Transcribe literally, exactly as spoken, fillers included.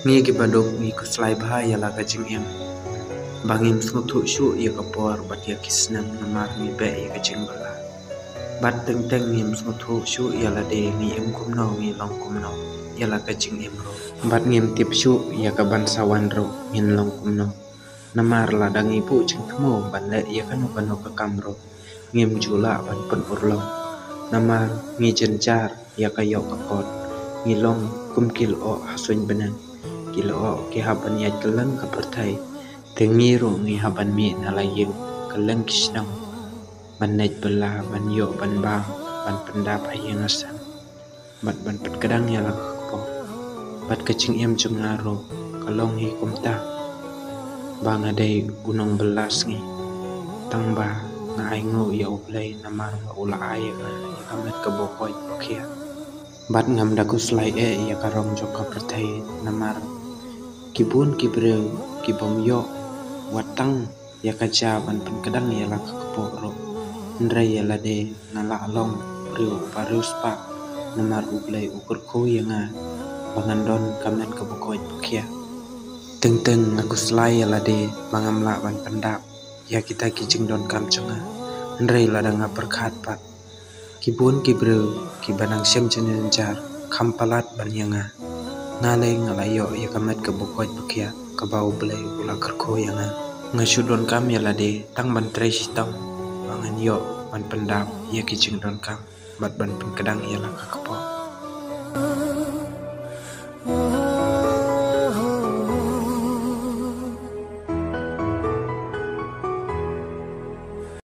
Ngi ki baduk ngi khuslai bha ïa la ka jingim, ba ngim sngewthuh shuh ïa ka por bad ïa ki snem namar ngi beh ïa ka jingbylla. Bad teng teng ngim sngewthuh shuh ïa lade ngi im kumno, ngi long kumno ïa la ka jingim ruh. Bad ngim tip shuh ïa ka ban sa wan ruh ngin long kumno. Namar lada ngi buh jingthmu ban leh ïa kano kano ka kam ruh, ngim ju lah ban pynurlong. Namar ngi jynjar ïa ka ïoh ka kot, ngi long kum ki lyoh ha suiñ bneng. Ki lyoh ki hap ban ïaid kylleng ka pyrthei, te ngi ruh ngi hap ban mih na la ïing kylleng ki shnong, ban leit bylla, ban ïoh ban bam, ban pyndap ha ïing ha sem, bad ban pynkdang ïa la ka kpoh. Bad ka jingim jong nga ruh ka long hi kumta, ba nga dei u nongbylla sngi. Tang ba nga ainguh ïa U Blei namar ba u la ai ïa nga ïa ka met ka bukoit bukhiah. Bad ngam da khuslai eh ïa ka rong jong ka pyrthei, namar ki bun ki briew ki bym ïoh wat tang ïa ka ja ban pynkdang ïa la ka kpoh ruh. Hynrei ïa lade nga lah long briew uba riewspah, namar U Blei u kyrkhu ïa nga ba ngan don ka met ka bukoit bukhiah. Teng teng nga khuslai ïa lade ba ngam lah ban pyndap ïa kita ki jingdonkam jong nga. Hynrei lada nga pyrkhat pat, ki bun ki briew kiba nang shem jynjar kham palat ban ïa nga. Nga lei nga la ïoh ïa ka met ka bukoit bukhiah kaba U Blei u la kyrkhu ïa nga. Nga shu donkam ïa lade tang ban trei shitom ba ngan ïoh ban pyndap ïa ki jingdonkam bad ban pynkdang ïa la ka kpoh.